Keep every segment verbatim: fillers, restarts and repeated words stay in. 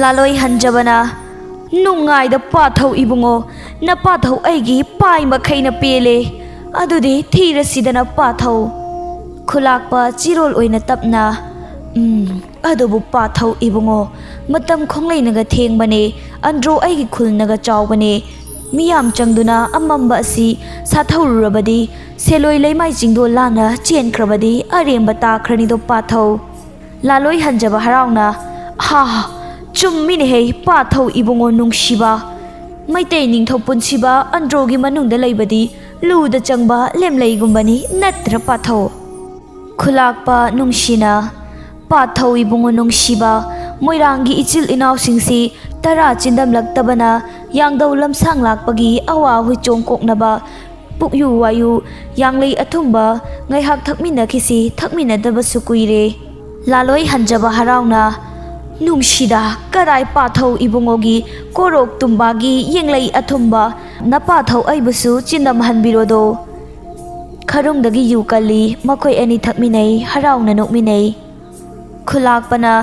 ꯂꯥꯂꯣꯏ ꯍꯟꯖꯕꯅ, "ꯅꯨꯡꯉꯥꯏꯗ ꯄꯥꯊꯧ ꯏꯕꯨꯡꯉꯣ, ꯅꯄꯥꯊꯧ ꯑꯩꯒꯤ ꯄꯥꯏ ꯃꯈꯩꯅ ꯄꯦꯜꯂꯦ꯫ ꯑꯗꯨꯗꯤ ꯊꯤꯔꯁꯤꯗꯅ ꯄꯥꯊꯧ꯫" ꯈꯨꯂꯥꯛꯄ ꯆꯤꯔꯣꯜ ꯑꯣꯏꯅ ꯇꯞꯅ, "ꯎꯝ, ꯑꯗꯨꯕꯨ ꯄꯥꯊꯧ ꯏꯕꯨꯡꯉꯣ, ꯃꯇꯝ ꯈꯣꯡꯂꯩꯅꯒ ꯊꯦꯡꯕꯅꯦ, ꯑꯟꯗ꯭ꯔꯣ ꯑꯩꯒꯤ ꯈꯨꯜꯅꯒ ꯆꯥꯎꯕꯅꯦ꯫ ꯃꯤꯌꯥꯝ ꯆꯪꯗꯨꯅ ꯑꯃꯝꯕ ꯑꯁꯤ ꯁꯥꯊꯧꯔꯨꯔꯕꯗꯤ, ꯁꯦꯂꯣꯏ ꯂꯩꯃꯥꯏ ꯆꯤꯡꯗꯣꯜ ꯂꯥꯟꯅ ꯆꯦꯟꯈ꯭ꯔꯕꯗꯤ ꯑꯔꯦꯝꯕ ꯇꯥꯈ꯭ꯔꯅꯤꯗꯣ ꯄꯥꯊꯧ꯫" ꯂꯥꯂꯣꯏ ꯍꯟꯖꯕ ꯍꯔꯥꯎꯅ, "ꯍꯥ, ꯆꯨꯝꯃꯤꯅꯦꯍꯦ ꯄꯥꯊꯧ ꯏꯕꯨꯡꯉꯣ ꯅꯨꯡꯁꯤꯕ꯫ ꯃꯩꯇꯩ ꯅꯤꯡꯊꯧ ꯄꯨꯟꯁꯤꯕ ꯑꯟꯗ꯭ꯔꯣꯒꯤ ꯃꯅꯨꯡꯗ ꯂꯩꯕꯗꯤ ꯂꯨꯗ ꯆꯪꯕ ꯂꯦꯝꯂꯩꯒꯨꯝꯕꯅꯤ ꯅꯠꯇ꯭ꯔ ꯄꯥꯊꯧ?" ꯈꯨꯂꯥꯛꯄ ꯅꯨꯡꯁꯤꯅ, "ꯄꯥꯊꯧ ꯏꯕꯨꯡꯉꯣ ꯅꯨꯡꯁꯤꯕ, ꯃꯣꯏꯔꯥꯡꯒꯤ ꯏꯆꯤꯜ ꯏꯅꯥꯎꯁꯤꯡꯁꯤ ꯇꯔꯥ ꯆꯤꯟꯗꯝꯂꯛꯇꯕꯅ ꯌꯥꯡꯗꯧ ꯂꯝꯁꯥꯡ ꯂꯥꯛꯄꯒꯤ ꯑꯋꯥ ꯍꯨꯏꯆꯣꯡ ꯀꯣꯛꯅꯕ ꯄꯨꯛꯌꯨ ꯋꯥꯌꯨ, ꯌꯥꯡꯂꯩ ꯑꯊꯨꯝꯕ ꯉꯥꯏꯍꯥꯛ ꯊꯛꯃꯤꯟꯅꯈꯤꯁꯤ, ꯊꯛꯃꯤꯟꯅꯗꯕꯁꯨ ꯀꯨꯏꯔꯦ꯫" ꯂꯥꯂꯣꯏ ꯍꯟꯖꯕ ꯍꯔꯥꯎꯅ, "ꯅꯨꯡꯁꯤꯗ, ꯀꯗꯥꯏ ꯄꯥꯊꯧ ꯏꯕꯨꯡꯉꯣꯒꯤ ꯀꯣꯔꯣꯛ ꯇꯨꯝꯕꯥꯒꯤ ꯌꯦꯡꯂꯩ ꯑꯊꯨꯝꯕ, ꯅꯄꯥꯊꯧ ꯑꯩꯕꯨꯁꯨ ꯆꯤꯟꯗꯝꯍꯟꯕꯤꯔꯣꯗꯣ꯫" ꯈꯔꯨꯡꯗꯒꯤ ꯌꯨ ꯀꯜꯂꯤ, ꯃꯈꯣꯏ ꯑꯅꯤ ꯊꯛꯃꯤꯟꯅꯩ, ꯍꯔꯥꯎꯅ ꯅꯣꯛꯃꯤꯟꯅꯩ꯫ ꯈꯨꯂꯥꯛꯄꯅ,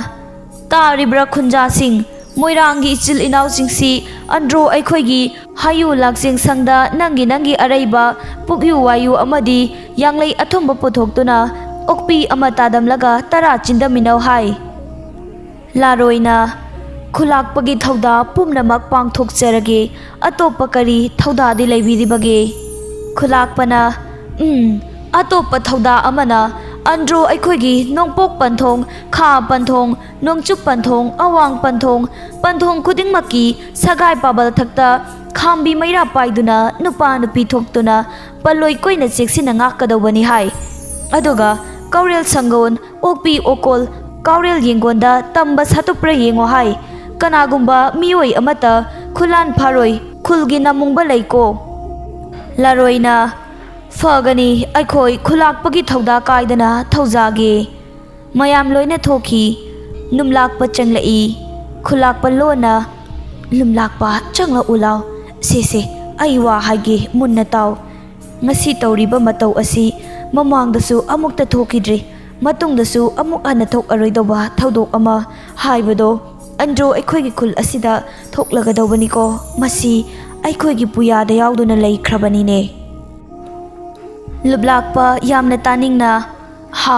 "ꯇꯥꯔꯤꯕ꯭ꯔꯥ ꯈꯨꯟꯖꯥꯁꯤꯡ? ꯃꯣꯏꯔꯥꯡꯒꯤ ꯏꯆꯤꯜ ꯏꯅꯥꯎꯁꯤꯡꯁꯤ ꯑꯟꯗ꯭ꯔꯣ ꯑꯩꯈꯣꯏꯒꯤ ꯍꯥꯌꯨ ꯂꯥꯛꯆꯦꯡ ꯁꯪꯗ ꯅꯪꯒꯤ ꯅꯪꯒꯤ ꯑꯔꯩꯕ ꯄꯨꯛꯌꯨ ꯋꯥꯌꯨ ꯑꯃꯗꯤ ꯌꯥꯡꯂꯩ ꯑꯊꯨꯝꯕ ꯄꯨꯊꯣꯛꯇꯨꯅ ꯑꯣꯛꯄꯤ ꯑꯃ ꯇꯥꯗꯝꯂꯒ ꯇꯔꯥ ꯆꯤꯟꯗꯃꯤꯟꯅꯧ ꯍꯥꯏ꯫" ꯂꯥꯔꯣꯏꯅ, "ꯈꯨꯂꯥꯛꯄꯒꯤ ꯊꯧꯗꯥ ꯄꯨꯝꯅꯃꯛ ꯄꯥꯡꯊꯣꯛꯆꯔꯒꯦ꯫ ꯑꯇꯣꯞꯄ ꯀꯔꯤ ꯊꯧꯗꯥꯗꯤ ꯂꯩꯕꯤꯔꯤꯕꯒꯦ?" ꯈꯨꯂꯥꯛꯄꯅ, "ꯎꯝ, ꯑꯇꯣꯞꯄ ꯊꯧꯗꯥ ꯑꯃꯅ ꯑꯟꯗ꯭ꯔꯣ ꯑꯩꯈꯣꯏꯒꯤ ꯅꯣꯡꯄꯣꯛ ꯄꯟꯊꯣꯡ, ꯈꯥ ꯄꯟꯊꯣꯡ, ꯅꯣꯡꯆꯨꯞ ꯄꯟꯊꯣꯡ, ꯑꯋꯥꯡ ꯄꯟꯊꯣꯡ, ꯄꯟꯊꯣꯡ ꯈꯨꯗꯤꯡꯃꯛꯀꯤ ꯁꯒꯥꯏ ꯄꯥꯕꯜ ꯊꯛꯇ ꯈꯥꯝꯕꯤ ꯃꯩꯔꯥ ꯄꯥꯏꯗꯨꯅ ꯅꯨꯄꯥ ꯅꯨꯄꯤ ꯊꯣꯛꯇꯨꯅ ꯄꯜꯂꯣꯏ ꯀꯣꯏꯅ ꯆꯦꯛꯁꯤꯟꯅ ꯉꯥꯛꯀꯗꯧꯕꯅꯤ ꯍꯥꯏ꯫ ꯑꯗꯨꯒ ꯀꯧꯔꯦꯜ ꯁꯪꯒꯣꯟ, ꯑꯣꯛꯄꯤ ꯑꯣꯀꯣꯜ, ꯀꯥꯎꯔꯦꯜ ꯌꯦꯡꯒꯣꯟꯗ ꯇꯝꯕ ꯁꯥꯇꯨꯞꯄ꯭ꯔ ꯌꯦꯡꯉꯣ ꯍꯥꯏ꯫ ꯀꯅꯥꯒꯨꯝꯕ ꯃꯤꯑꯣꯏ ꯑꯃꯠꯇ ꯈꯨꯂꯥꯟ ꯐꯥꯔꯣꯏ, ꯈꯨꯜꯒꯤ ꯅꯃꯨꯡꯕ ꯂꯩꯀꯣ꯫" ꯂꯥꯔꯣꯏꯅ, "ꯐꯒꯅꯤ, ꯑꯩꯈꯣꯏ ꯈꯨꯂꯥꯛꯄꯒꯤ ꯊꯧꯗꯥ ꯀꯥꯏꯗꯅ ꯊꯧꯖꯥꯒꯦ꯫" ꯃꯌꯥꯝ ꯂꯣꯏꯅ ꯊꯣꯛꯈꯤ꯫ ꯅꯨꯝꯂꯥꯛꯄ ꯆꯪꯂꯛꯏ꯫ ꯈꯨꯂꯥꯛꯄ ꯂꯣꯟꯅ, "ꯅꯨꯝꯂꯥꯛꯄ, ꯆꯪꯂꯛꯎ ꯂꯥꯎ꯫ ꯁꯦ, ꯁꯦ, ꯑꯩ ꯋꯥ ꯍꯥꯏꯒꯦ, ꯃꯨꯟꯅ ꯇꯥꯎ꯫ ꯉꯁꯤ ꯇꯧꯔꯤꯕ ꯃꯇꯧ ꯑꯁꯤ ꯃꯃꯥꯡꯗꯁꯨ ꯑꯃꯨꯛꯇ ꯊꯣꯛꯈꯤꯗ꯭ꯔꯤ, ꯃꯇꯨꯡꯗꯁꯨ ꯑꯃꯨꯛ ꯍꯟꯅ ꯊꯣꯛꯑꯔꯣꯏꯗꯧꯕ ꯊꯧꯗꯣꯛ ꯑꯃ ꯍꯥꯏꯕꯗꯣ ꯑꯟꯗ꯭ꯔꯣ ꯑꯩꯈꯣꯏꯒꯤ ꯈꯨꯜ ꯑꯁꯤꯗ ꯊꯣꯛꯂꯒꯗꯧꯕꯅꯤꯀꯣ꯫ ꯃꯁꯤ ꯑꯩꯈꯣꯏꯒꯤ ꯄꯨꯌꯥꯗ ꯌꯥꯎꯗꯨꯅ ꯂꯩꯈ꯭ꯔꯕꯅꯤꯅꯦ꯫ ꯂꯨꯞꯂꯥꯛꯄ ꯌꯥꯝꯅ ꯇꯥꯅꯤꯡꯅ, "ꯍꯥ,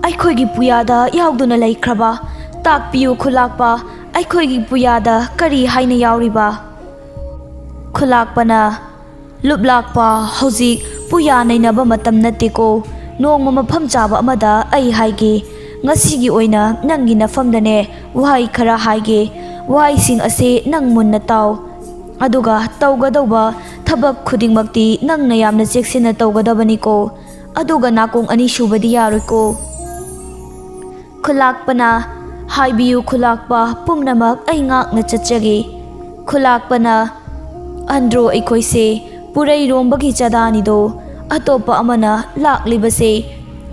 ꯑꯩꯈꯣꯏꯒꯤ ꯄꯨꯌꯥꯗ ꯌꯥꯎꯗꯨꯅ ꯂꯩꯈ꯭ꯔꯕ? ꯇꯥꯛꯄꯤꯌꯨ ꯈꯨꯂꯥꯛꯄ, ꯑꯩꯈꯣꯏꯒꯤ ꯄꯨꯌꯥꯗ ꯀꯔꯤ ꯍꯥꯏꯅ ꯌꯥꯎꯔꯤꯕ?" ꯈꯨꯂꯥꯛꯄꯅ, "ꯂꯨꯞꯂꯥꯛꯄ, ꯍꯧꯖꯤꯛ ꯄꯨꯌꯥ ꯅꯩꯅꯕ ꯃꯇꯝ ꯅꯠꯇꯦꯀꯣ꯫ ꯅꯣꯡꯃ ꯃꯐꯝ ꯆꯥꯕ ꯑꯃꯗ ꯑꯩ ꯍꯥꯏꯒꯦ꯫ ꯉꯁꯤꯒꯤ ꯑꯣꯏꯅ ꯅꯪꯒꯤ ꯅꯐꯝꯗꯅꯦ ꯋꯥꯍꯩ ꯈꯔ ꯍꯥꯏꯒꯦ꯫ ꯋꯥꯍꯩꯁꯤꯡ ꯑꯁꯦ ꯅꯪ ꯃꯨꯟꯅ ꯇꯥꯎ꯫ ꯑꯗꯨꯒ ꯇꯧꯒꯗꯧꯕ ꯊꯕꯛ ꯈꯨꯗꯤꯡꯃꯛꯇꯤ ꯅꯪꯅ ꯌꯥꯝꯅ ꯆꯦꯛꯁꯤꯟꯅ ꯇꯧꯒꯗꯕꯅꯤꯀꯣ꯫ ꯑꯗꯨꯒ ꯅꯥꯀꯣꯡ ꯑꯅꯤ ꯁꯨꯕꯗꯤ ꯌꯥꯔꯣꯏꯀꯣ꯫" ꯈꯨꯂꯥꯛꯄꯅ, "ꯍꯥꯏꯕꯤꯌꯨ ꯈꯨꯂꯥꯛꯄ, ꯄꯨꯝꯅꯃꯛ ꯑꯩ ꯉꯥꯛꯅ ꯆꯠꯆꯒꯦ꯫" ꯈꯨꯂꯥꯛꯄꯅ, "ꯑꯟꯗ꯭ꯔꯣ ꯑꯩꯈꯣꯏꯁꯦ ꯄꯨꯔꯩꯔꯣꯝꯕꯒꯤ ꯆꯥꯗꯥꯅꯤꯗꯣ꯫ ꯑꯇꯣꯞꯄ ꯑꯃꯅ ꯂꯥꯛꯂꯤꯕꯁꯦ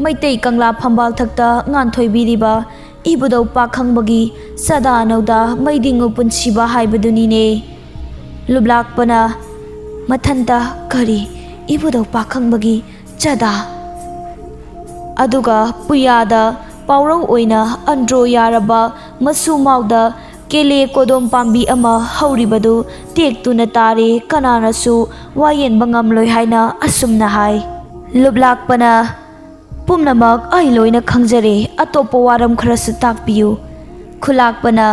ꯃꯩꯇꯩ ꯀꯪꯂꯥ ꯐꯝꯕꯥꯜ ꯊꯛꯇ ꯉꯥꯟꯊꯣꯏꯕꯤꯔꯤꯕ ꯏꯕꯨꯙꯧ ꯄꯥꯈꯪꯕꯒꯤ ꯆꯥꯗꯥ ꯅꯧꯗꯥ ꯃꯩꯗꯤꯡꯉꯨ ꯄꯨꯟꯁꯤꯕ ꯍꯥꯏꯕꯗꯨꯅꯤꯅꯦ꯫" ꯂꯨꯞꯂꯥꯛꯄꯅ ꯃꯊꯟꯇ, "ꯀꯔꯤ, ꯏꯕꯨꯙꯧ ꯄꯥꯈꯪꯕꯒꯤ ꯆꯥꯗꯥ?" ꯑꯗꯨꯒ ꯄꯨꯌꯥꯗ ꯄꯥꯎꯔꯧ ꯑꯣꯏꯅ ꯑꯟꯗ꯭ꯔꯣ ꯌꯥꯔꯕ ꯃꯁꯨ ꯃꯥꯎꯗ ꯀꯦꯂꯦ ꯀꯣꯗꯣꯝ ꯄꯥꯝꯕꯤ ꯑꯃ ꯍꯧꯔꯤꯕꯗꯨ ꯇꯦꯛꯇꯨꯅ ꯇꯥꯔꯦ, ꯀꯅꯥꯅꯁꯨ ꯋꯥꯌꯦꯟꯕ ꯉꯝꯂꯣꯏ ꯍꯥꯏꯅ ꯑꯁꯨꯝꯅ ꯍꯥꯏ꯫ ꯂꯨꯞꯂꯥꯛꯄꯅ, "ꯄꯨꯝꯅꯃꯛ ꯑꯩ ꯂꯣꯏꯅ ꯈꯪꯖꯔꯦ, ꯑꯇꯣꯞꯄ ꯋꯥꯔꯝ ꯈꯔꯁꯨ ꯇꯥꯛꯄꯤꯌꯨ꯫" ꯈꯨꯂꯥꯛꯄꯅ,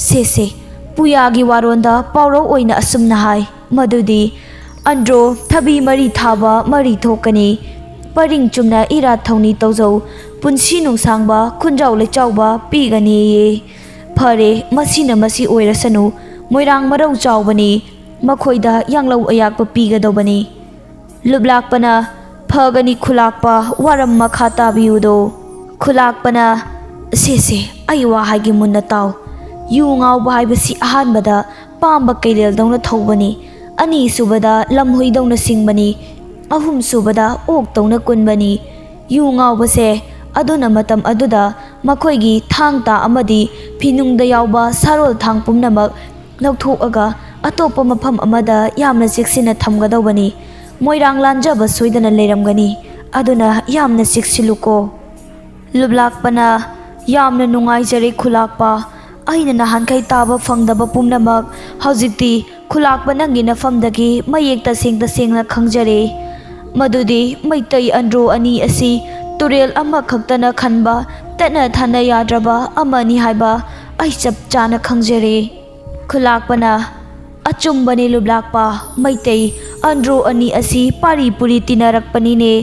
"ꯁꯦ ꯁꯦ, ꯄꯨꯌꯥꯒꯤ ꯋꯥꯔꯣꯟꯗ ꯄꯥꯎꯔꯧ ꯑꯣꯏꯅ ꯑꯁꯨꯝꯅ ꯍꯥꯏ, ꯃꯗꯨꯗꯤ, ꯑꯟꯗ꯭ꯔꯣ ꯊꯕꯤ ꯃꯔꯤ ꯊꯥꯕ ꯃꯔꯤ ꯊꯣꯛꯀꯅꯤ, ꯄꯔꯤꯡ ꯆꯨꯝꯅ ꯏꯔꯥꯠ ꯊꯧꯅꯤ ꯇꯧꯖꯧ, ꯄꯨꯟꯁꯤ ꯅꯨꯡꯁꯥꯡꯕ ꯈꯨꯟꯖꯥꯎ ꯂꯩꯆꯥꯎꯕ ꯄꯤꯒꯅꯤꯌꯦ꯫ ꯐꯔꯦ, ꯃꯁꯤꯅ ꯃꯁꯤ ꯑꯣꯏꯔꯁꯅꯨ, ꯃꯣꯏꯔꯥꯡ ꯃꯔꯧ ꯆꯥꯎꯕꯅꯤ, ꯃꯈꯣꯏꯗ ꯌꯥꯡꯂꯧ ꯑꯌꯥꯛꯄ ꯄꯤꯒꯗꯧꯕꯅꯤ꯫" ꯂꯨꯞꯂꯥꯛꯄꯅ, "ꯐꯒꯅꯤ ꯈꯨꯂꯥꯛꯄ, ꯋꯥꯔꯝ ꯃꯈꯥ ꯇꯥꯕꯤꯌꯨꯗꯣ꯫" ꯈꯨꯂꯥꯛꯄꯅ, "ꯁꯦ ꯁꯦ, ꯑꯩ ꯋꯥ ꯍꯥꯏꯒꯦ ꯃꯨꯟꯅ ꯇꯥꯎ꯫ ꯌꯨ ꯉꯥꯎꯕ ꯍꯥꯏꯕꯁꯤ ꯑꯍꯥꯟꯕꯗ ꯄꯥꯝꯕ ꯀꯩꯔꯦꯜꯗꯧꯅ ꯊꯧꯕꯅꯤ, ꯑꯅꯤꯁꯨꯕꯗ ꯂꯝꯍꯨꯏꯗꯧꯅ ꯁꯤꯡꯕꯅꯤ, ꯑꯍꯨꯝꯁꯨꯕꯗ ꯑꯣꯛꯇꯧꯅ ꯀꯨꯟꯕꯅꯤ꯫ ꯌꯨ ꯉꯥꯎꯕꯁꯦ ꯑꯗꯨꯅ ꯃꯇꯝ ꯑꯗꯨꯗ ꯃꯈꯣꯏꯒꯤ ꯊꯥꯡ ꯇꯥ ꯑꯃꯗꯤ ꯐꯤꯅꯨꯡꯗ ꯌꯥꯎꯕ ꯁꯥꯔꯣꯜ ꯊꯥꯡ ꯄꯨꯝꯅꯃꯛ ꯂꯧꯊꯣꯛꯑꯒ ꯑꯇꯣꯞꯄ ꯃꯐꯝ ꯑꯃꯗ ꯌꯥꯝꯅ ꯆꯦꯛꯁꯤꯟꯅ ꯊꯝꯒꯗꯧꯕꯅꯤ꯫ ꯃꯣꯏꯔꯥꯡ ꯂꯥꯟꯖꯕ ꯁꯣꯏꯗꯅ ꯂꯩꯔꯝꯒꯅꯤ, ꯑꯗꯨꯅ ꯌꯥꯝꯅ ꯆꯦꯛꯁꯤꯜꯂꯨꯀꯣ꯫" ꯂꯨꯞꯂꯥꯛꯄꯅ, "ꯌꯥꯝꯅ ꯅꯨꯡꯉꯥꯏꯖꯔꯦ ꯈꯨꯂꯥꯛꯄ, ꯑꯩꯅ ꯅꯍꯥꯟꯈꯩ ꯇꯥꯕ ꯐꯪꯗꯕ ꯄꯨꯝꯅꯃꯛ ꯍꯧꯖꯤꯛꯇꯤ ꯈꯨꯂꯥꯛꯄ ꯅꯪꯒꯤ ꯅꯐꯝꯗꯒꯤ ꯃꯌꯦꯛ ꯇꯁꯦꯡ ꯇꯁꯦꯡꯅ ꯈꯪꯖꯔꯦ꯫ ꯃꯗꯨꯗꯤ ꯃꯩꯇꯩ ꯑꯟꯗ꯭ꯔꯣ ꯑꯅꯤ ꯑꯁꯤ ꯇꯨꯔꯦꯜ ꯑꯃꯈꯛꯇꯅ ꯈꯟꯕ, ꯇꯠꯅ ꯊꯥꯅ ꯌꯥꯗ꯭ꯔꯕ ꯑꯃꯅꯤ ꯍꯥꯏꯕ ꯑꯩ ꯆꯞ ꯆꯥꯅ ꯈꯪꯖꯔꯦ꯫ ꯈꯨꯂꯥꯛꯄꯅ, "ꯑꯆꯨꯝꯕꯅꯤ ꯂꯨꯞꯂꯥꯛꯄ, ꯃꯩꯇꯩ ꯑꯟꯗ꯭ꯔꯣ ꯑꯅꯤ ꯑꯁꯤ ꯄꯥꯔꯤ ꯄꯨꯔꯤ ꯇꯤꯟꯅꯔꯛꯄꯅꯤꯅꯦ꯫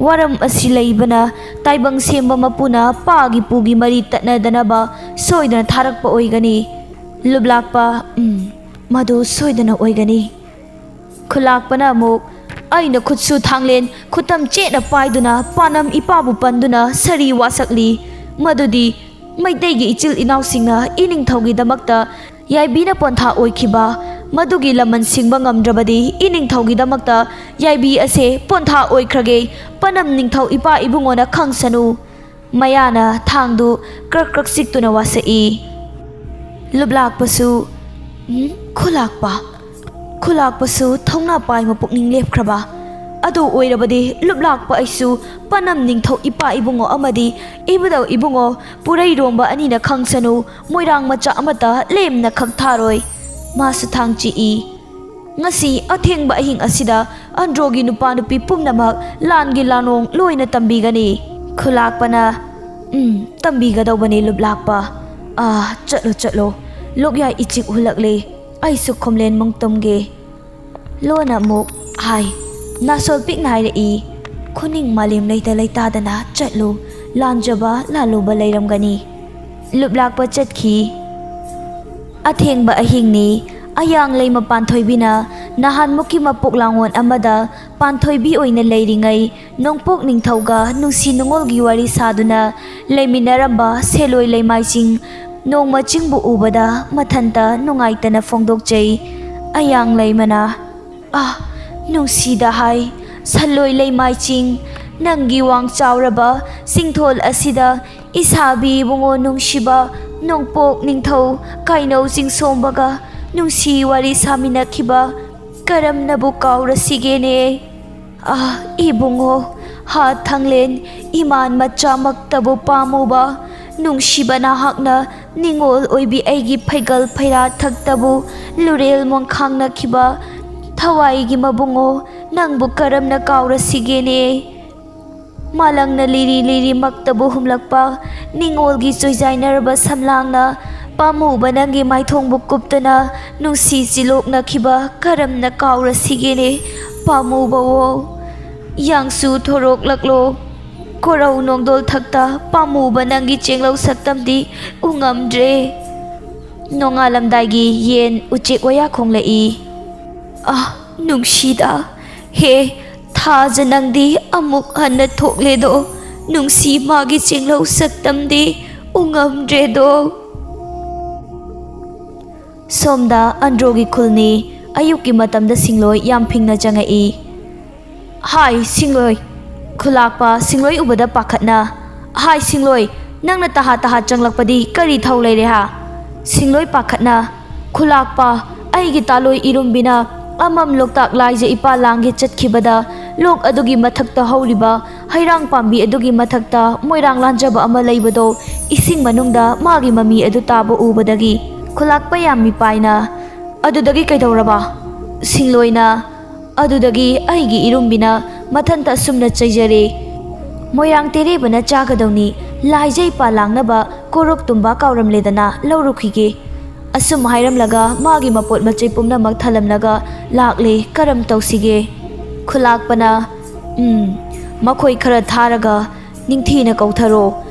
ꯋꯥꯔꯝ ꯑꯁꯤ ꯂꯩꯕꯅ ꯇꯥꯏꯕꯪ ꯁꯦꯝꯕ ꯃꯄꯨꯅ ꯄꯥꯒꯤ ꯄꯨꯒꯤ ꯃꯔꯤ ꯇꯠꯅꯗꯅꯕ ꯁꯣꯏꯗꯅ ꯊꯥꯔꯛꯄ ꯑꯣꯏꯒꯅꯤ꯫ ꯂꯨꯞꯂꯥꯛꯄ, ꯎꯝ, ꯃꯗꯨ ꯁꯣꯏꯗꯅ ꯑꯣꯏꯒꯅꯤ꯫" ꯈꯨꯂꯥꯛꯄꯅ ꯑꯃꯨꯛ, "ꯑꯩꯅ ꯈꯨꯠꯁꯨ ꯊꯥꯡꯂꯦꯟ ꯈꯨꯠꯇꯝ ꯆꯦꯠꯅ ꯄꯥꯏꯗꯨꯅ ꯄꯥꯅꯝ ꯏꯄꯥꯕꯨ ꯄꯟꯗꯨꯅ ꯁꯥꯔꯤ ꯋꯥꯁꯛꯂꯤ꯫ ꯃꯗꯨꯗꯤ ꯃꯩꯇꯩꯒꯤ ꯏꯆꯤꯜ ꯏꯅꯥꯎꯁꯤꯡꯅ ꯏꯅꯤꯡꯊꯧꯒꯤꯗꯃꯛꯇ ꯌꯥꯏꯕꯤꯅ ꯄꯣꯟꯊꯥ ꯑꯣꯏꯈꯤꯕ, ꯃꯗꯨꯒꯤ ꯂꯃꯟ ꯁꯤꯡꯕ ꯉꯝꯗ꯭ꯔꯕꯗꯤ ꯏꯅꯤꯡꯊꯧꯒꯤꯗꯃꯛꯇ ꯌꯥꯏꯕꯤ ꯑꯁꯦ ꯄꯣꯟꯊꯥ ꯑꯣꯏꯈ꯭ꯔꯒꯦ꯫ ꯄꯥꯅꯝ ꯅꯤꯡꯊꯧ ꯏꯄꯥ ꯏꯕꯨꯡꯉꯣꯅ ꯈꯪꯁꯅꯨ꯫" ꯃꯌꯥꯅ ꯊꯥꯡꯗꯨ ꯀ꯭ꯔꯛ ꯀ꯭ꯔꯛ ꯆꯤꯛꯇꯨꯅ ꯋꯥꯁꯛꯏ꯫ ꯂꯨꯞꯂꯥꯛꯄꯁꯨ, "ꯎꯝ, ꯈꯨꯂꯥꯛꯄ, ꯈꯨꯂꯥꯛꯄꯁꯨ ꯊꯧꯅꯥ ꯄꯥꯏꯃ ꯄꯨꯛꯅꯤꯡ ꯂꯦꯞꯈ꯭ꯔꯕ꯫ ꯑꯗꯨ ꯑꯣꯏꯔꯕꯗꯤ ꯂꯨꯞꯂꯥꯛꯄ ꯑꯩꯁꯨ ꯄꯥꯅꯝ ꯅꯤꯡꯊꯧ ꯏꯄꯥ ꯏꯕꯨꯡꯉꯣ ꯑꯃꯗꯤ ꯏꯕꯨꯙꯧ ꯏꯕꯨꯡꯉꯣ ꯄꯨꯔꯩꯔꯣꯝꯕ ꯑꯅꯤꯅ ꯈꯪꯁꯅꯨ, ꯃꯣꯏꯔꯥꯡ ꯃꯆꯥ ꯑꯃꯠꯇ ꯂꯦꯝꯅ ꯈꯛ ꯊꯥꯔꯣꯏ꯫" ꯃꯥꯁꯨ ꯊꯥꯡ ꯆꯤꯛꯏ꯫ "ꯉꯁꯤ ꯑꯊꯦꯡꯕ ꯑꯍꯤꯡ ꯑꯁꯤꯗ ꯑꯟꯗ꯭ꯔꯣꯒꯤ ꯅꯨꯄꯥ ꯅꯨꯄꯤ ꯄꯨꯝꯅꯃꯛ ꯂꯥꯟꯒꯤ ꯂꯥꯅꯣꯡ ꯂꯣꯏꯅ ꯇꯝꯕꯤꯒꯅꯤ꯫" ꯈꯨꯂꯥꯛꯄꯅ, "ꯎꯝ, ꯇꯝꯕꯤꯒꯗꯧꯕꯅꯤ ꯂꯨꯞꯂꯥꯛꯄ꯫ ꯑꯥ, ꯆꯠꯂꯣ, ꯆꯠꯂꯣ꯫ ꯂꯣꯛꯌꯥꯏ ꯏꯆꯤꯛ ꯍꯨꯜꯂꯛꯂꯦ꯫ ꯑꯩꯁꯨ ꯈꯣꯝꯂꯦꯟ ꯃꯨꯡ ꯇꯨꯝꯒꯦ꯫" ꯂꯣꯟꯅ ꯑꯃꯨꯛ ꯍꯥꯏ꯫ ꯅꯥꯁꯣꯜ ꯄꯤꯛꯅ ꯍꯥꯏꯔꯛꯏ, "ꯈꯨꯅꯤꯡ ꯃꯥꯂꯦꯝ ꯂꯩꯇ ꯂꯩꯇꯥꯗꯅ ꯆꯠꯂꯨ꯫ ꯂꯥꯟꯖꯕ ꯂꯥꯜꯂꯨꯕ ꯂꯩꯔꯝꯒꯅꯤ꯫" ꯂꯨꯞꯂꯥꯛꯄ ꯆꯠꯈꯤ꯫ ꯑꯊꯦꯡꯕ ꯑꯍꯤꯡꯅꯤ꯫ ꯑꯌꯥꯡ ꯂꯩꯃ ꯄꯥꯟꯊꯣꯏꯕꯤꯅ ꯅꯍꯥꯟꯃꯨꯛꯀꯤ ꯃꯄꯣꯛ ꯂꯥꯡꯑꯣꯟ ꯑꯃꯗ ꯄꯥꯟꯊꯣꯏꯕꯤ ꯑꯣꯏꯅ ꯂꯩꯔꯤꯉꯩ ꯅꯣꯡꯄꯣꯛ ꯅꯤꯡꯊꯧꯒ ꯅꯨꯡꯁꯤ ꯅꯨꯡꯉꯣꯜꯒꯤ ꯋꯥꯔꯤ ꯁꯥꯗꯨꯅ ꯂꯩꯃꯤꯟꯅꯔꯝꯕ ꯁꯦꯂꯣꯏ ꯂꯩꯃꯥꯏ ꯆꯤꯡ ꯅꯣꯡꯃ ꯆꯤꯡꯕꯨ ꯎꯕꯗ ꯃꯊꯟꯇ ꯅꯨꯡꯉꯥꯏꯇꯅ ꯐꯣꯡꯗꯣꯛꯆꯩ꯫ ꯑꯌꯥꯡ ꯂꯩꯃꯅ, "ꯑꯥ, ꯅꯨꯡꯁꯤꯗ ꯍꯥꯏ, ꯁꯟꯂꯣꯏ ꯂꯩꯃꯥꯏ ꯆꯤꯡ, ꯅꯪꯒꯤ ꯋꯥꯡ ꯆꯥꯎꯔꯕ ꯆꯤꯡꯊꯣꯜ ꯑꯁꯤꯗ ꯏꯁꯥꯕꯤ ꯏꯕꯨꯡꯉꯣ ꯅꯨꯡꯁꯤꯕ ꯅꯣꯡꯄꯣꯛ ꯅꯤꯡꯊꯧ ꯀꯥꯏꯅꯧ ꯆꯤꯡꯁꯣꯝꯕꯒ ꯅꯨꯡꯁꯤ ꯋꯥꯔꯤ ꯁꯥꯃꯤꯟꯅꯈꯤꯕ ꯀꯔꯝꯅꯕꯨ ꯀꯥꯎꯔꯁꯤꯒꯦꯅꯦ? ꯑꯥ, ꯏꯕꯨꯡꯉꯣ, ꯍꯥ ꯊꯥꯡꯂꯦꯟ, ꯏꯃꯥꯟ ꯃꯆꯥꯃꯛꯇꯕꯨ ꯄꯥꯝꯃꯨꯕ, ꯅꯨꯡꯁꯤꯕ ꯅꯍꯥꯛꯅ ꯅꯤꯡꯉꯣꯜ ꯑꯣꯏꯕꯤ ꯑꯩꯒꯤ ꯐꯩꯒꯜ ꯐꯩꯔꯥ ꯊꯛꯇꯕꯨ ꯂꯨꯔꯦꯜ ꯃꯣꯟꯈꯥꯡꯅꯈꯤꯕ ꯊꯋꯥꯏꯒꯤ ꯃꯕꯨꯡꯉꯣ, ꯅꯪꯕꯨ ꯀꯔꯝꯅ ꯀꯥꯎꯔꯁꯤꯒꯦꯅꯦ? ꯃꯥꯂꯪꯅ ꯂꯤꯔꯤ ꯂꯤꯔꯤꯃꯛꯇꯕꯨ ꯍꯨꯝꯂꯛꯄ ꯅꯤꯡꯉꯣꯜꯒꯤ ꯆꯣꯏꯖꯥꯏꯅꯔꯕ ꯁꯝꯂꯥꯡꯅ ꯄꯥꯝꯃꯨꯕ ꯅꯪꯒꯤ ꯃꯥꯏꯊꯣꯡꯕꯨ ꯀꯨꯞꯇꯨꯅ ꯅꯨꯡꯁꯤ ꯆꯤꯂꯣꯛꯅꯈꯤꯕ ꯀꯔꯝꯅ ꯀꯥꯎꯔꯁꯤꯒꯦꯅꯦ? ꯄꯥꯝꯃꯨꯕꯋꯣ, ꯌꯥꯡꯁꯨ ꯊꯣꯔꯣꯛꯂꯛꯂꯣ꯫ ꯀꯣꯔꯧ ꯅꯣꯡꯗꯣꯜ ꯊꯛꯇ ꯄꯥꯝꯃꯨꯕ ꯅꯪꯒꯤ ꯆꯦꯡꯂꯧ ꯁꯛꯇꯝꯗꯤ ꯎꯉꯝꯗ꯭ꯔꯦ꯫ ꯅꯣꯡꯉꯥꯜꯂꯝꯗꯥꯏꯒꯤ ꯌꯦꯟ ꯎꯆꯦꯛ ꯋꯥꯌꯥ ꯈꯣꯡꯂꯛꯏ꯫ ꯑꯥ, ꯅꯨꯡꯁꯤꯗ, ꯍꯦ, ꯊꯥꯖ ꯅꯪꯗꯤ ꯑꯃꯨꯛ ꯍꯟꯅ ꯊꯣꯛꯂꯦꯗꯣ, ꯅꯨꯡꯁꯤ ꯃꯥꯒꯤ ꯆꯦꯡꯂꯧ ꯁꯛꯇꯝꯗꯤ ꯎꯉꯝꯗ꯭ꯔꯦꯗꯣ꯫ ꯁꯣꯝꯗ ꯑꯟꯗ꯭ꯔꯣꯒꯤ ꯈꯨꯜꯅꯤ꯫ ꯑꯌꯨꯛꯀꯤ ꯃꯇꯝꯗ ꯁꯤꯡꯂꯣꯏ ꯌꯥꯝ ꯐꯤꯡꯅ ꯆꯪꯉꯛꯏ꯫ ꯍꯥꯏ ꯁꯤꯡꯂꯣꯏ! ꯈꯨꯂꯥꯛꯄ ꯁꯤꯡꯂꯣꯏ ꯎꯕꯗ ꯄꯥꯈꯠꯅ, "ꯍꯥꯏ ꯁꯤꯡꯂꯣꯏ, ꯅꯪꯅ ꯇꯍꯥ ꯇꯍꯥ ꯆꯪꯂꯛꯄꯗꯤ ꯀꯔꯤ ꯊꯧ ꯂꯩꯔꯦ ꯍꯥ?" ꯁꯤꯡꯂꯣꯏ ꯄꯥꯈꯠꯅ, "ꯈꯨꯂꯥꯛꯄ, ꯑꯩꯒꯤ ꯇꯥꯂꯣꯏ ꯏꯔꯨꯝꯕꯤꯅ ꯑꯃꯝ ꯂꯣꯛꯇꯥꯛ ꯂꯥꯏꯖ ꯏꯄꯥ ꯂꯥꯡꯒꯦ ꯆꯠꯈꯤꯕꯗ ꯂꯣꯛ ꯑꯗꯨꯒꯤ ꯃꯊꯛꯇ ꯍꯧꯔꯤꯕ ꯍꯩꯔꯥꯡ ꯄꯥꯝꯕꯤ ꯑꯗꯨꯒꯤ ꯃꯊꯛꯇ ꯃꯣꯏꯔꯥꯡ ꯂꯥꯟꯖꯕ ꯑꯃ ꯂꯩꯕꯗꯣ ꯏꯁꯤꯡ ꯃꯅꯨꯡꯗ ꯃꯥꯒꯤ ꯃꯃꯤ ꯑꯗꯨ ꯇꯥꯕ ꯎꯕꯗꯒꯤ ꯈꯨꯂꯥꯛꯄ ꯌꯥꯝ ꯃꯤꯄꯥꯏꯅ ꯑꯗꯨꯗꯒꯤ ꯀꯩꯗꯧꯔꯕ?" ꯁꯤꯡꯂꯣꯏꯅ, "ꯑꯗꯨꯗꯒꯤ ꯑꯩꯒꯤ ꯏꯔꯨꯝꯕꯤꯅ ꯃꯊꯟꯇ ꯑꯁꯨꯝꯅ ꯆꯩꯖꯔꯦ꯫ ꯃꯣꯏꯔꯥꯡ ꯇꯦꯔꯦꯕꯅ ꯆꯥꯒꯗꯧꯅꯤ, ꯂꯥꯏꯖꯩ ꯄꯥꯜ ꯂꯥꯡꯅꯕ ꯀꯣꯔꯣꯛ ꯇꯨꯝꯕ ꯀꯥꯎꯔꯝꯂꯦꯗꯅ ꯂꯧꯔꯨꯈꯤꯒꯦ꯫" ꯑꯁꯨꯝ ꯍꯥꯏꯔꯝꯂꯒ ꯃꯥꯒꯤ ꯃꯄꯣꯠ ꯃꯆꯩ ꯄꯨꯝꯅꯃꯛ ꯊꯂꯝꯂꯒ ꯂꯥꯛꯂꯦ꯫ ꯀꯔꯝ ꯇꯧꯁꯤꯒꯦ? ꯈꯨꯂꯥꯛꯄꯅ, "ꯎꯝ, ꯃꯈꯣꯏ ꯈꯔ ꯊꯥꯔꯒ ꯅꯤꯡꯊꯤꯅ ꯀꯧꯊꯔꯣ꯫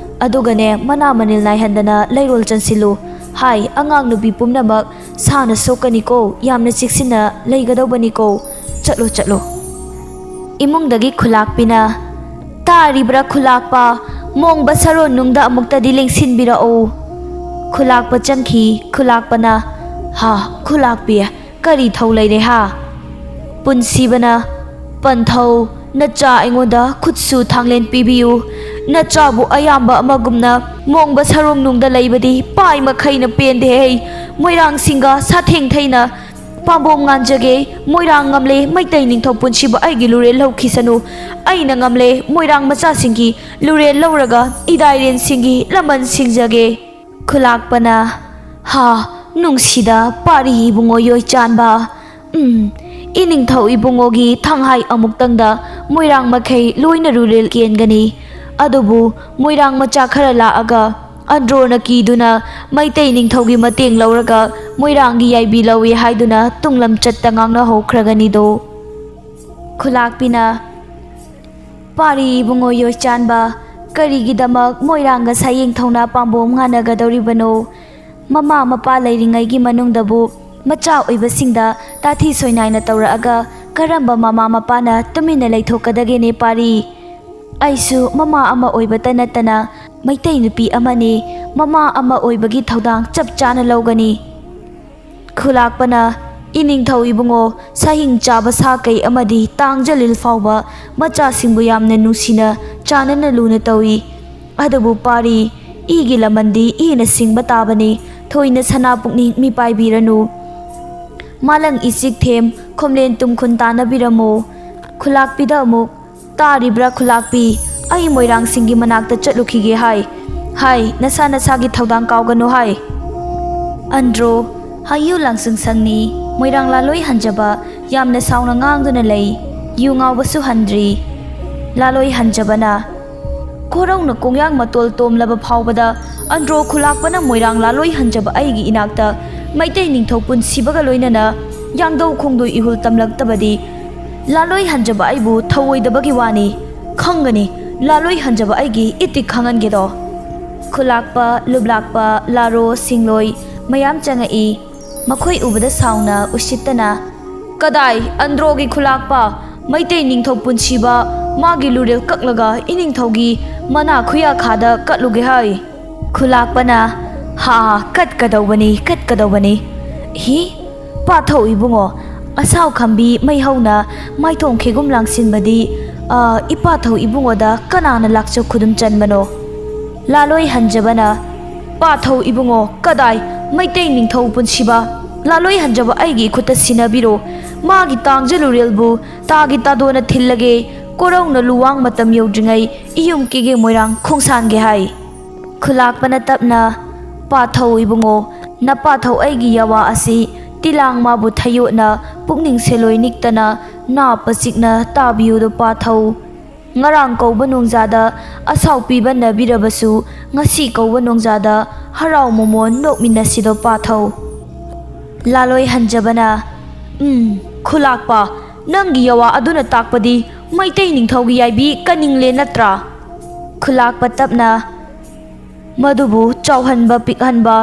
ꯑꯗꯨꯒꯅꯦ, ꯃꯅꯥ ꯃꯅꯤꯜ ꯅꯥꯏꯍꯟꯗꯅ ꯂꯩꯔꯣꯜ ꯆꯟꯁꯤꯜꯂꯨ꯫ ꯍꯥꯏ, ꯑꯉꯥꯡ ꯅꯨꯄꯤ ꯄꯨꯝꯅꯃꯛ ꯁꯥꯅ ꯁꯣꯛꯀꯅꯤꯀꯣ, ꯌꯥꯝꯅ ꯆꯦꯛꯁꯤꯟꯅ ꯂꯩꯒꯗꯧꯕꯅꯤꯀꯣ꯫ ꯆꯠꯂꯣ, ꯆꯠꯂꯣ꯫" ꯏꯃꯨꯡꯗꯒꯤ ꯈꯨꯂꯥꯛꯄꯤꯅ, "ꯇꯥꯔꯤꯕ꯭ꯔꯥ ꯈꯨꯂꯥꯛꯄ? ꯃꯣꯡꯕ ꯁꯔꯣꯟ ꯅꯨꯡꯗ ꯑꯃꯨꯛꯇꯗꯤ ꯂꯦꯡꯁꯤꯟꯕꯤꯔꯛꯎ꯫" ꯈꯨꯂꯥꯛꯄ ꯆꯪꯈꯤ꯫ ꯈꯨꯂꯥꯛꯄꯅ, "ꯍꯥ, ꯈꯨꯂꯥꯛꯄꯤ, ꯀꯔꯤ ꯊꯧ ꯂꯩꯔꯦ ꯍꯥ?" ꯄꯨꯟꯁꯤꯕꯅ, "ꯄꯟꯊꯧ, ꯅꯆꯥ ꯑꯩꯉꯣꯟꯗ ꯈꯨꯠꯁꯨ ꯊꯥꯡꯂꯦꯟ ꯄꯤꯕꯤꯌꯨ꯫ ꯅꯆꯥꯕꯨ ꯑꯌꯥꯝꯕ ꯑꯃꯒꯨꯝꯅ ꯃꯣꯡꯕ ꯁꯔꯣꯡ ꯅꯨꯡꯗ ꯂꯩꯕꯗꯤ ꯄꯥꯏ ꯃꯈꯩꯅ ꯄꯦꯟꯗꯦ ꯍꯩ꯫ ꯃꯣꯏꯔꯥꯡꯁꯤꯡꯒ ꯁꯥꯊꯦꯡ ꯊꯩꯅ ꯄꯥꯝꯕꯣꯝ ꯉꯥꯟꯖꯒꯦ, ꯃꯣꯏꯔꯥꯡ ꯉꯝꯂꯦ, ꯃꯩꯇꯩ ꯅꯤꯡꯊꯧ ꯄꯨꯟꯁꯤꯕ ꯑꯩꯒꯤ ꯂꯨꯔꯦꯜ ꯂꯧꯈꯤꯁꯅꯨ꯫ ꯑꯩꯅ ꯉꯝꯂꯦ, ꯃꯣꯏꯔꯥꯡ ꯃꯆꯥꯁꯤꯡꯒꯤ ꯂꯨꯔꯦꯜ ꯂꯧꯔꯒ ꯏꯗꯥꯏꯔꯦꯟꯁꯤꯡꯒꯤ ꯂꯃꯟ ꯁꯤꯡꯖꯒꯦ꯫ ꯈꯨꯂꯥꯛꯄꯅ, ꯍꯥ, ꯅꯨꯡꯁꯤꯗ ꯄꯥꯔꯤ ꯏꯕꯨꯡꯉꯣ ꯌꯣꯏꯆꯥꯟꯕ꯫ ꯎꯝ, ꯏꯅꯤꯡꯊꯧ ꯏꯕꯨꯡꯉꯣꯒꯤ ꯊꯪꯍꯥꯏ ꯑꯃꯨꯛꯇꯪꯗ ꯃꯣꯏꯔꯥꯡ ꯃꯈꯩ ꯂꯣꯏꯅ ꯂꯨꯔꯦꯜ ꯀꯦꯟꯒꯅꯤ꯫ ꯑꯗꯨꯕꯨ ꯃꯣꯏꯔꯥꯡ ꯃꯆꯥ ꯈꯔ ꯂꯥꯛꯑꯒ ꯑꯟꯗ꯭ꯔꯣꯅ ꯀꯤꯗꯨꯅ ꯃꯩꯇꯩ ꯅꯤꯡꯊꯧꯒꯤ ꯃꯇꯦꯡ ꯂꯧꯔꯒ ꯃꯣꯏꯔꯥꯡꯒꯤ ꯌꯥꯏꯕꯤ ꯂꯧꯏ ꯍꯥꯏꯗꯨꯅ ꯇꯨꯡꯂꯝꯆꯠꯇ ꯉꯥꯡꯅꯍꯧꯈ꯭ꯔꯒꯅꯤꯗꯣ꯫ ꯈꯨꯂꯥꯛꯄꯤꯅ, ꯄꯥꯔꯤ ꯏꯕꯨꯡꯉꯣ ꯌꯣꯏꯆꯥꯟꯕ, ꯀꯔꯤꯒꯤꯗꯃꯛ ꯃꯣꯏꯔꯥꯡꯒ ꯁꯥꯌꯦꯡ ꯊꯧꯅ ꯄꯥꯝꯕꯣꯝ ꯉꯥꯟꯅꯒꯗꯧꯔꯤꯕꯅꯣ? ꯃꯃꯥ ꯃꯄꯥ ꯂꯩꯔꯤꯉꯩꯒꯤ ꯃꯅꯨꯡꯗꯕꯨ ꯃꯆꯥ ꯑꯣꯏꯕꯁꯤꯡꯗ ꯇꯥꯊꯤ ꯁꯣꯏꯅꯥꯏꯅ ꯇꯧꯔꯛꯑꯒ ꯀꯔꯝꯕ ꯃꯃꯥ ꯃꯄꯥꯅ ꯇꯨꯃꯤꯟꯅ ꯂꯩꯊꯣꯛꯀꯗꯒꯦꯅꯦ ꯄꯥꯔꯤ? ꯑꯩꯁꯨ ꯃꯃꯥ ꯑꯃ ꯑꯣꯏꯕꯇ ꯅꯠꯇꯅ ꯃꯩꯇꯩ ꯅꯨꯄꯤ ꯑꯃꯅꯤ꯫ ꯃꯃꯥ ꯑꯃ ꯑꯣꯏꯕꯒꯤ ꯊꯧꯗꯥꯡ ꯆꯞ ꯆꯥꯅ ꯂꯧꯒꯅꯤ꯫ ꯈꯨꯂꯥꯛꯄꯅ, ꯏꯅꯤꯡꯊꯧ ꯏꯕꯨꯡꯉꯣ, ꯁꯥꯍꯤꯡ ꯆꯥꯕ ꯁꯥ ꯀꯩ ꯑꯃꯗꯤ ꯇꯥꯡꯖꯂꯤꯜ ꯐꯥꯎꯕ ꯃꯆꯥꯁꯤꯡꯕꯨ ꯌꯥꯝꯅ ꯅꯨꯡꯁꯤꯅ ꯆꯥꯟꯅꯅ ꯂꯨꯅ ꯇꯧꯏ꯫ ꯑꯗꯨꯕꯨ ꯄꯥꯔꯤ, ꯏꯒꯤ ꯂꯃꯟꯗꯤ ꯏꯅ ꯁꯤꯡꯕ ꯇꯥꯕꯅꯤ꯫ ꯊꯣꯏꯅ ꯁꯅꯥ ꯄꯨꯛꯅꯤꯡ ꯃꯤꯄꯥꯏꯕꯤꯔꯅꯨ꯫ ꯃꯥꯂꯪ ꯏꯆꯤꯛ ꯊꯦꯝ, ꯈꯣꯝꯂꯦꯟ ꯇꯨꯝꯈꯨꯟ ꯇꯥꯅꯕꯤꯔꯝꯃꯨ꯫ ꯈꯨꯂꯥꯛꯄꯤꯗ ꯑꯃꯨꯛ, ꯇꯥꯔꯤꯕ꯭ꯔꯥ ꯈꯨꯂꯥꯛꯄꯤ? ꯑꯩ ꯃꯣꯏꯔꯥꯡꯁꯤꯡꯒꯤ ꯃꯅꯥꯛꯇ ꯆꯠꯂꯨꯈꯤꯒꯦ ꯍꯥꯏ꯫ ꯍꯥꯏ, ꯅꯁꯥ ꯅꯁꯥꯒꯤ ꯊꯧꯗꯥꯡ ꯀꯥꯎꯒꯅꯨ ꯍꯥꯏ꯫ ꯑꯟꯗ꯭ꯔꯣ, ꯍꯥꯏꯌꯨ ꯂꯥꯡꯁꯨꯡ ꯁꯪꯅꯤ, ꯃꯣꯏꯔꯥꯡ ꯂꯥꯂꯣꯏ ꯍꯟꯖꯕ ꯌꯥꯝꯅ ꯁꯥꯎꯅ ꯉꯥꯡꯗꯨꯅ ꯂꯩ꯫ ꯌꯨ ꯉꯥꯎꯕꯁꯨ ꯍꯟꯗ꯭ꯔꯤ꯫ ꯂꯥꯂꯣꯏ ꯍꯟꯖꯕꯅ, ꯈꯣꯔꯧꯅ ꯀꯣꯡꯌꯥꯡ ꯃꯇꯣꯜ ꯇꯣꯝꯂꯕ ꯐꯥꯎꯕꯗ ꯑꯟꯗ꯭ꯔꯣ ꯈꯨꯂꯥꯛꯄꯅ ꯃꯣꯏꯔꯥꯡ ꯂꯥꯂꯣꯏ ꯍꯟꯖꯕ ꯑꯩꯒꯤ ꯏꯅꯥꯛꯇ ꯃꯩꯇꯩ ꯅꯤꯡꯊꯧ ꯄꯨꯟꯁꯤꯕꯒ ꯂꯣꯏꯅꯅ ꯌꯥꯡꯗꯧ ꯈꯣꯡꯗꯣꯏ ꯏꯍꯨꯜ ꯇꯝꯂꯛꯇꯕꯗꯤ ꯂꯥꯂꯣꯏ ꯍꯟꯖꯕ ꯑꯩꯕꯨ ꯊꯧꯑꯣꯏꯗꯕꯒꯤ ꯋꯥꯅꯤ꯫ ꯈꯪꯒꯅꯤ, ꯂꯥꯂꯣꯏ ꯍꯟꯖꯕ ꯑꯩꯒꯤ ꯏꯇꯤꯛ ꯈꯪꯍꯟꯒꯦꯗꯣ꯫ ꯈꯨꯂꯥꯛꯄ, ꯂꯨꯞꯂꯥꯛꯄ, ꯂꯥꯔꯣ, ꯁꯤꯡꯂꯣꯏ ꯃꯌꯥꯝ ꯆꯪꯉꯛꯏ꯫ ꯃꯈꯣꯏ ꯎꯕꯗ ꯁꯥꯎꯅ ꯎꯁꯤꯠꯇꯅ, "ꯀꯗꯥꯏ ꯑꯟꯗ꯭ꯔꯣꯒꯤ ꯈꯨꯂꯥꯛꯄ? ꯃꯩꯇꯩ ꯅꯤꯡꯊꯧ ꯄꯨꯟꯁꯤꯕ ꯃꯥꯒꯤ ꯂꯨꯔꯦꯜ ꯀꯛꯂꯒ ꯏꯅꯤꯡꯊꯧꯒꯤ ꯃꯅꯥ ꯈꯨꯌꯥꯈꯥꯗ ꯀꯠꯂꯨꯒꯦ ꯍꯥꯏ?" ꯈꯨꯂꯥꯛꯄꯅ, "ꯍꯥ, ꯀꯠꯀꯗꯧꯕꯅꯤ, ꯀꯠꯀꯗꯧꯕꯅꯤ꯫ ꯍꯤ, ꯄꯥꯊꯧ ꯏꯕꯨꯡꯉꯣ, ꯑꯁꯥꯎ ꯈꯝꯕꯤ ꯃꯩꯍꯧꯅ ꯃꯥꯏꯊꯣꯡ ꯈꯦꯒꯨꯝ ꯂꯥꯡꯁꯤꯟꯕꯗꯤ, ꯑ, ꯏꯄꯥꯊꯧ ꯏꯕꯨꯡꯉꯣꯗ ꯀꯅꯥꯅ ꯂꯥꯛꯆ ꯈꯨꯗꯨꯝ ꯆꯟꯕꯅꯣ?" ꯂꯥꯂꯣꯏ ꯍꯟꯖꯕꯅ, "ꯄꯥꯊꯧ ꯏꯕꯨꯡꯉꯣ, ꯀꯗꯥꯏ ꯃꯩꯇꯩ ꯅꯤꯡꯊꯧ ꯄꯨꯟꯁꯤꯕ? ꯂꯥꯂꯣꯏ ꯍꯟꯖꯕ ꯑꯩꯒꯤ ꯏꯈꯨꯠꯇ ꯁꯤꯟꯅꯕꯤꯔꯣ꯫ ꯃꯥꯒꯤ ꯇꯥꯡꯖ ꯂꯨꯔꯦꯜꯕꯨ ꯇꯥꯒꯤ ꯇꯥꯗꯣꯅ ꯊꯤꯜꯂꯒꯦ꯫ ꯀꯣꯔꯧꯅ ꯂꯨꯋꯥꯡ ꯃꯇꯝ ꯌꯧꯗ꯭ꯔꯤꯉꯩ ꯏꯌꯨꯝ ꯀꯦꯒꯦ ꯃꯣꯏꯔꯥꯡ ꯈꯣꯡꯁꯥꯟꯒꯦ ꯍꯥꯏ꯫ ꯈꯨꯂꯥꯛꯄꯅ ꯇꯞꯅ, "ꯄꯥꯊꯧ ꯏꯕꯨꯡꯉꯣ, ꯅꯄꯥꯊꯧ ꯑꯩꯒꯤ ꯌꯥꯋꯥ ꯑꯁꯤ ꯇꯤꯂꯥꯡ ꯃꯥꯕꯨ ꯊꯌꯣꯠꯅ ꯄꯨꯛꯅꯤꯡ ꯁꯦꯂꯣꯏ ꯅꯤꯛꯇꯅ ꯅꯥꯞꯄ ꯆꯤꯛꯅ ꯇꯥꯕꯤꯌꯨꯗꯣ ꯄꯥꯊꯧ꯫ ꯉꯔꯥꯡ ꯀꯧꯕ ꯅꯣꯡꯖꯥꯗ ꯑꯁꯥꯎ ꯄꯤꯕ ꯅꯕꯤꯔꯕꯁꯨ ꯉꯁꯤ ꯀꯧꯕ ꯅꯣꯡꯖꯥꯗ ꯍꯔꯥꯎ ꯃꯃꯣꯟ ꯅꯣꯛꯃꯤꯟꯅꯁꯤꯗꯣ ꯄꯥꯊꯧ꯫" ꯂꯥꯂꯣꯏ ꯍꯟꯖꯕꯅ, "ꯎꯝ, ꯈꯨꯂꯥꯛꯄ, ꯅꯪꯒꯤ ꯌꯥꯋꯥ ꯑꯗꯨꯅ ꯇꯥꯛꯄꯗꯤ ꯃꯩꯇꯩ ꯅꯤꯡꯊꯧꯒꯤ ꯌꯥꯏꯕꯤ ꯀꯅꯤꯡꯂꯦ ꯅꯠꯇ꯭ꯔꯥ?" ꯈꯨꯂꯥꯛꯄ ꯇꯞꯅ, "ꯃꯗꯨꯕꯨ ꯆꯥꯎꯍꯟꯕ, ꯄꯤꯛꯍꯟꯕ,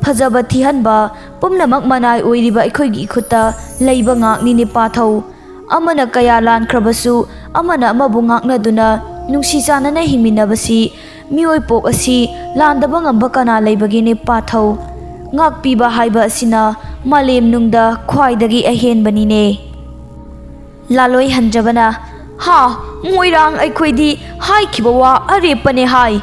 ꯐꯖꯕ, ꯊꯤꯍꯟꯕ ꯄꯨꯝꯅꯃꯛ ꯃꯅꯥꯏ ꯑꯣꯏꯔꯤꯕ ꯑꯩꯈꯣꯏꯒꯤ ꯏꯈꯨꯠꯇ ꯂꯩꯕ ꯉꯥꯛꯅꯤꯅꯦ ꯄꯥꯊꯧ꯫ ꯑꯃꯅ ꯀꯌꯥ ꯂꯥꯟꯈ꯭ꯔꯕꯁꯨ ꯑꯃꯅ ꯑꯃꯕꯨ ꯉꯥꯛꯅꯗꯨꯅ ꯅꯨꯡꯁꯤ ꯆꯥꯟꯅꯅ ꯍꯤꯡꯃꯤꯟꯅꯕꯁꯤ ꯃꯤꯑꯣꯏꯄꯣꯛ ꯑꯁꯤ ꯂꯥꯟꯗꯕ ꯉꯝꯕ ꯀꯅꯥ ꯂꯩꯕꯒꯦꯅꯦ ꯄꯥꯊꯧ? ꯉꯥꯛꯄꯤꯕ ꯍꯥꯏꯕ ꯑꯁꯤꯅ ꯃꯥꯂꯦꯝ ꯅꯨꯡꯗ ꯈ꯭ꯋꯥꯏꯗꯒꯤ ꯑꯍꯦꯟꯕꯅꯤꯅꯦ꯫" ꯂꯥꯂꯣꯏ ꯍꯟꯖꯕꯅ, "ꯍꯥ, ꯃꯣꯏꯔꯥꯡ ꯑꯩꯈꯣꯏꯗꯤ ꯍꯥꯏꯈꯤꯕ ꯋꯥ ꯑꯔꯦꯞꯄꯅꯦ ꯍꯥꯏ꯫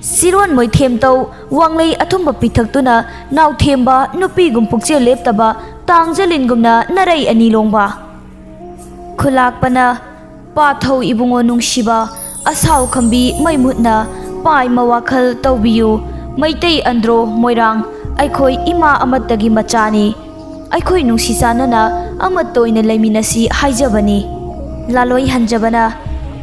ꯁꯤꯔꯣꯟ ꯃꯣꯏꯊꯦꯝꯇꯧ ꯋꯥꯡꯂꯩ ꯑꯊꯨꯝꯕ ꯄꯤꯊꯛꯇꯨꯅ ꯅꯥꯎꯊꯦꯝꯕ ꯅꯨꯄꯤꯒꯨꯝ ꯄꯨꯛꯆꯦꯜ ꯂꯦꯞꯇꯕ ꯇꯥꯡꯖꯂꯤꯟꯒꯨꯝꯅ ꯅꯔꯩ ꯑꯅꯤ ꯂꯣꯡꯕ꯫" ꯈꯨꯂꯥꯛꯄꯅ, "ꯄꯥꯊꯧ ꯏꯕꯨꯡꯉꯣ ꯅꯨꯡꯁꯤꯕ, ꯑꯁꯥꯎ ꯈꯝꯕꯤ ꯃꯩ ꯃꯨꯠꯅ ꯄꯥꯏꯃ ꯋꯥꯈꯜ ꯇꯧꯕꯤꯌꯨ꯫ ꯃꯩꯇꯩ ꯑꯟꯗ꯭ꯔꯣ ꯃꯣꯏꯔꯥꯡ ꯑꯩꯈꯣꯏ ꯏꯃꯥ ꯑꯃꯠꯇꯒꯤ ꯃꯆꯥꯅꯤ꯫ ꯑꯩꯈꯣꯏ ꯅꯨꯡꯁꯤ ꯆꯥꯟꯅꯅ ꯑꯃꯠꯇ ꯑꯣꯏꯅ ꯂꯩꯃꯤꯟꯅꯁꯤ ꯍꯥꯏꯖꯕꯅꯤ꯫" ꯂꯥꯂꯣꯏ ꯍꯟꯖꯕꯅ,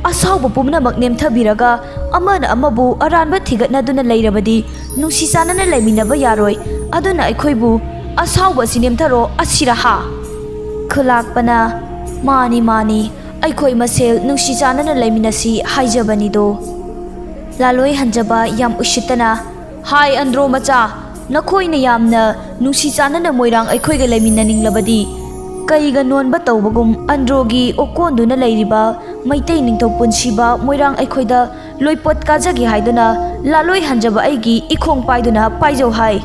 "ꯑꯁꯥꯎꯕ ꯄꯨꯝꯅꯃꯛ ꯅꯦꯝꯊꯕꯤꯔꯒ ꯑꯃꯅ ꯑꯃꯕꯨ ꯑꯔꯥꯟꯕ ꯊꯤꯒꯠꯅꯗꯨꯅ ꯂꯩꯔꯕꯗꯤ ꯅꯨꯡꯁꯤ ꯆꯥꯟꯅꯅ ꯂꯩꯃꯤꯟꯅꯕ ꯌꯥꯔꯣꯏ꯫ ꯑꯗꯨꯅ ꯑꯩꯈꯣꯏꯕꯨ ꯑꯁꯥꯎꯕ ꯑꯁꯤ ꯅꯦꯝꯊꯔꯣ ꯑꯁꯤꯔꯥ ꯍꯥ?" ꯈꯨꯂꯥꯛꯄꯅ, "ꯃꯥꯅꯤ, ꯃꯥꯅꯤ, ꯑꯩꯈꯣꯏ ꯃꯁꯦꯜ ꯅꯨꯡꯁꯤ ꯆꯥꯟꯅꯅ ꯂꯩꯃꯤꯟꯅꯁꯤ ꯍꯥꯏꯖꯕꯅꯤꯗꯣ꯫" ꯂꯥꯂꯣꯏ ꯍꯟꯖꯕ ꯌꯥꯝ ꯎꯁꯤꯠꯇꯅ, "ꯍꯥꯏ ꯑꯟꯗ꯭ꯔꯣ ꯃꯆꯥ, ꯅꯈꯣꯏꯅ ꯌꯥꯝꯅ ꯅꯨꯡꯁꯤ ꯆꯥꯟꯅꯅ ꯃꯣꯏꯔꯥꯡ ꯑꯩꯈꯣꯏꯒ ꯂꯩꯃꯤꯟꯅꯅꯤꯡꯂꯕꯗꯤ ꯀꯩꯒ ꯅꯣꯟꯕ ꯇꯧꯕꯒꯨꯝ ꯑꯟꯗ꯭ꯔꯣꯒꯤ ꯑꯣꯀꯣꯟꯗꯨꯅ ꯂꯩꯔꯤꯕ ꯃꯩꯇꯩ ꯅꯤꯡꯊꯧ ꯄꯨꯟꯁꯤꯕ ꯃꯣꯏꯔꯥꯡ ꯑꯩꯈꯣꯏꯗ ꯂꯣꯏꯄꯣꯠ ꯀꯥꯖꯒꯦ ꯍꯥꯏꯗꯨꯅ ꯂꯥꯂꯣꯏ ꯍꯟꯖꯕ ꯑꯩꯒꯤ ꯏꯈꯣꯡ ꯄꯥꯏꯗꯨꯅ ꯄꯥꯏꯖꯧ ꯍꯥꯏ꯫"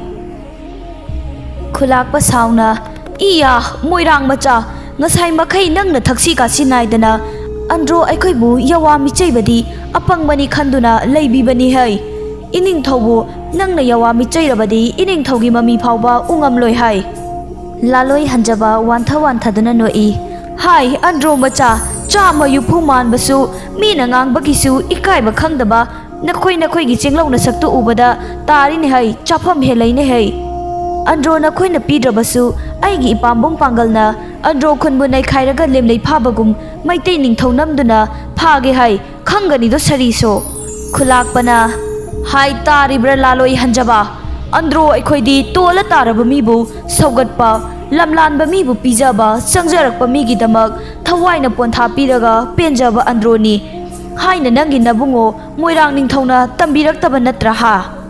ꯈꯨꯂꯥꯛꯄ ꯁꯥꯎꯅ, "ꯏꯌꯥ, ꯃꯣꯏꯔꯥꯡ ꯃꯆꯥ, ꯉꯁꯥꯏ ꯃꯈꯩ ꯅꯪꯅ ꯊꯛꯁꯤ ꯈꯥꯁꯤ ꯅꯥꯏꯗꯅ ꯑꯟꯗ꯭ꯔꯣ ꯑꯩꯈꯣꯏꯕꯨ ꯌꯥꯋꯥ ꯃꯤꯆꯩꯕꯗꯤ ꯑꯄꯪꯕꯅꯤ ꯈꯟꯗꯨꯅ ꯂꯩꯕꯤꯕꯅꯤ ꯍꯩ꯫ ꯏꯅꯤꯡꯊꯧꯕꯨ ꯅꯪꯅ ꯌꯥꯋꯥ ꯃꯤꯆꯩꯔꯕꯗꯤ ꯏꯅꯤꯡꯊꯧꯒꯤ ꯃꯃꯤ ꯐꯥꯎꯕ ꯎꯉꯝꯂꯣꯏ ꯍꯥꯏ꯫" ꯂꯥꯂꯣꯏ ꯍꯟꯖꯕ ꯋꯥꯟꯊ ꯋꯥꯟꯊꯗꯨꯅ ꯅꯣꯛꯏ꯫ ꯍꯥꯏ, ꯑꯟꯗ꯭ꯔꯣ ꯃꯆꯥ, ꯆꯥꯝꯃ ꯌꯨꯝꯐꯨ ꯃꯥꯟꯕꯁꯨ, ꯃꯤꯅ ꯉꯥꯡꯕꯒꯤꯁꯨ ꯏꯀꯥꯏꯕ ꯈꯪꯗꯕ, ꯅꯈꯣꯏ ꯅꯈꯣꯏꯒꯤ ꯆꯦꯡꯂꯧ ꯅꯁꯛꯇꯨ ꯎꯕꯗ ꯇꯥꯔꯤꯅꯦ ꯍꯩ, ꯆꯥꯐꯝ ꯍꯦꯜꯂꯩꯅꯦ ꯍꯩ꯫ ꯑꯟꯗ꯭ꯔꯣ ꯅꯈꯣꯏꯅ ꯄꯤꯗ꯭ꯔꯕꯁꯨ, ꯑꯩꯒꯤ ꯏꯄꯥꯝꯕꯣꯝ ꯄꯥꯡꯒꯜꯅ ꯑꯟꯗ꯭ꯔꯣ ꯈꯨꯟꯕꯨ ꯅꯩꯈꯥꯏꯔꯒ ꯂꯦꯝꯂꯩ ꯐꯥꯕꯒꯨꯝ ꯃꯩꯇꯩ ꯅꯤꯡꯊꯧ ꯅꯝꯗꯨꯅ ꯐꯥꯒꯦ ꯍꯩ, ꯈꯪꯒꯅꯤꯗꯣ ꯁꯔꯤꯁꯣ꯫ ꯈꯨꯂꯥꯛꯄꯅ, ꯍꯥꯏ ꯇꯥꯔꯤꯕ꯭ꯔꯥ ꯂꯥꯂꯣꯏ ꯍꯟꯖꯕ? ꯑꯟꯗ꯭ꯔꯣ ꯑꯩꯈꯣꯏꯗꯤ ꯇꯣꯜꯂ ꯇꯥꯔꯕ ꯃꯤꯕꯨ ꯁꯧꯒꯠꯄ, ꯂꯝꯂꯥꯟꯕ ꯃꯤꯕꯨ ꯄꯤꯖꯕ, ꯆꯪꯖꯔꯛꯄ ꯃꯤꯒꯤꯗꯃꯛ ꯊꯋꯥꯏꯅ ꯄꯣꯟꯊꯥ ꯄꯤꯔꯒ ꯄꯦꯟꯖꯕ ꯑꯟꯗ꯭ꯔꯣꯅꯤ ꯍꯥꯏꯅ ꯅꯪꯒꯤ ꯅꯕꯨꯡꯉꯣ ꯃꯣꯏꯔꯥꯡ ꯅꯤꯡꯊꯧꯅ ꯇꯝꯕꯤꯔꯛꯇꯕ ꯅꯠꯇ꯭ꯔꯥ ꯍꯥ?